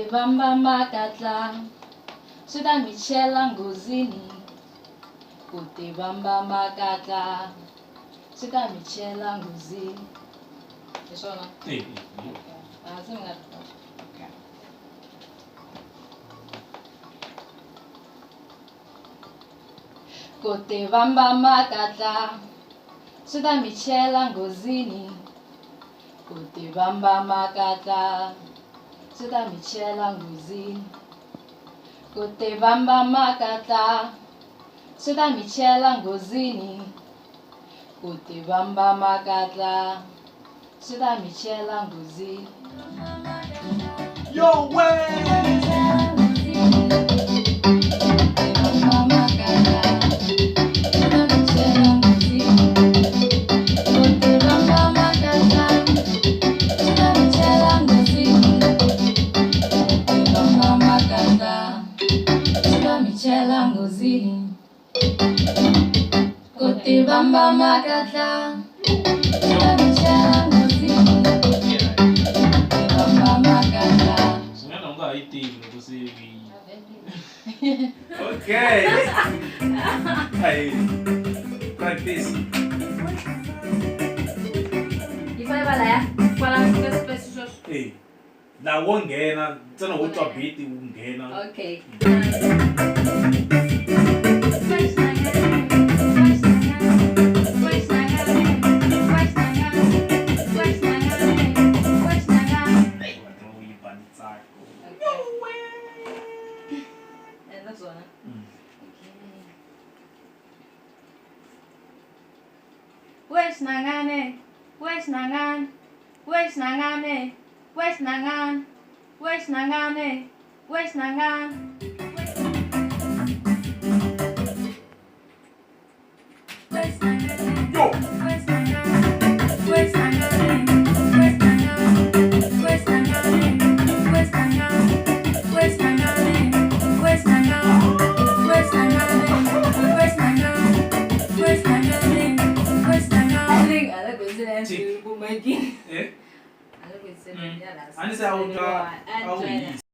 tivamba makatla swi ta mi chela nghozini. Ku tivamba makatla swi ta mi chela nghozini. Hi swona? Eh, A se mi nga okay. Ku tivamba makatla swi ta mi chela nghozini. Ku tivamba makatla swi ta mi chela nghozini. Ku tivamba makatla swi ta mi chela nghozini. Ku tivamba makatla swi ta mi chela nghozini. Yo way! Kutivamba makatla swi ta mi chela nghozini. Kutivamba makatla. Swin'wana u nga ha yi tivi loko se yi Okay. Ayi. Practice. Yi fanele va laya kwala ka space sweswo. Eh. Laha wo nghena ntsena wo twa beat wu nghena. Okay. U yi ba ntsako. Endla swona. Wesnangane, wesnangan, wesnangane, wesnangan, wesnangane, wesnangan. Yo! Eh? A ni se a wu twa a wu hisa.